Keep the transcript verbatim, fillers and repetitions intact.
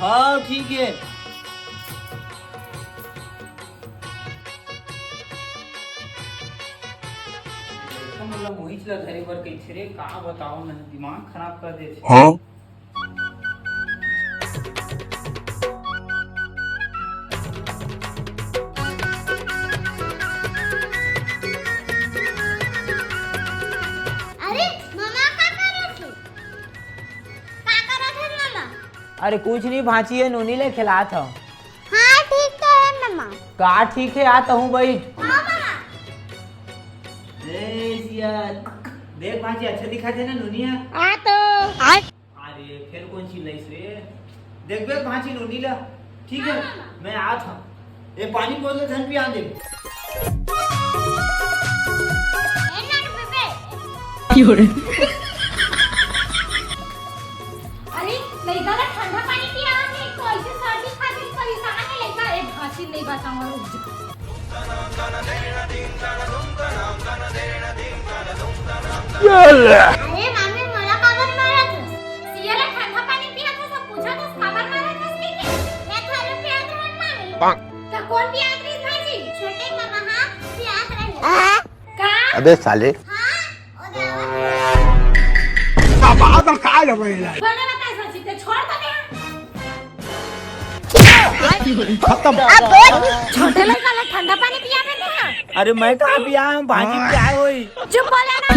हाँ, ठीक है। मोला मोहिच ला धरे बर कहिथे रे, का बताओ ना, दिमाग खराब कर देथे। हाँ? अरे, ममा का करत हे? का करत हे, ममा? अरे, कुछ नहीं भांची, ये नोनी ले खिलात हव। हाँ, ठीक तो है, ममा। का ठीक है, आ तहूँ बैठ। हाँ, ममा। ए, सिया, देख भांची, अच्छा दिखत हे ना नोनी ह? आ तो। अरे, फेर कोन चीज लाइस रे? देखबे भांची नोनी ला, ठीक है? हाँ, हाँ। मैं आत हूँ। ए, पानी बोतल झन पिया दे। ए, ना रे बेबे। अरे, लइका ला ठंडा पानी पियावत हे, तो ऐसे सर्दी खातिर परेशान हे लइका। ए, भांची नहीं बताऊँ, रुक जा। अरे मामी, मोला काबर मारत हस? सिया ला ठंडा पानी पियात हस, सब पूछत हस, काबर मारत हस कहिके? मैं थोरे पियात हूँ मामी। त कोन पियात रहिस भांची? छोटे मामा हा पियात रहिस। का? अबे साले। हाँ, ओ देवा। अब, अब का लगेला? बने बताइस भांची, ते छोड़ तो दे। खत्म। छोटे लइका ला ठंडा पानी पियाबे ना। अरे मैं कहाँ पिया हूँ, भांची पिया होई। चुप बोले ना।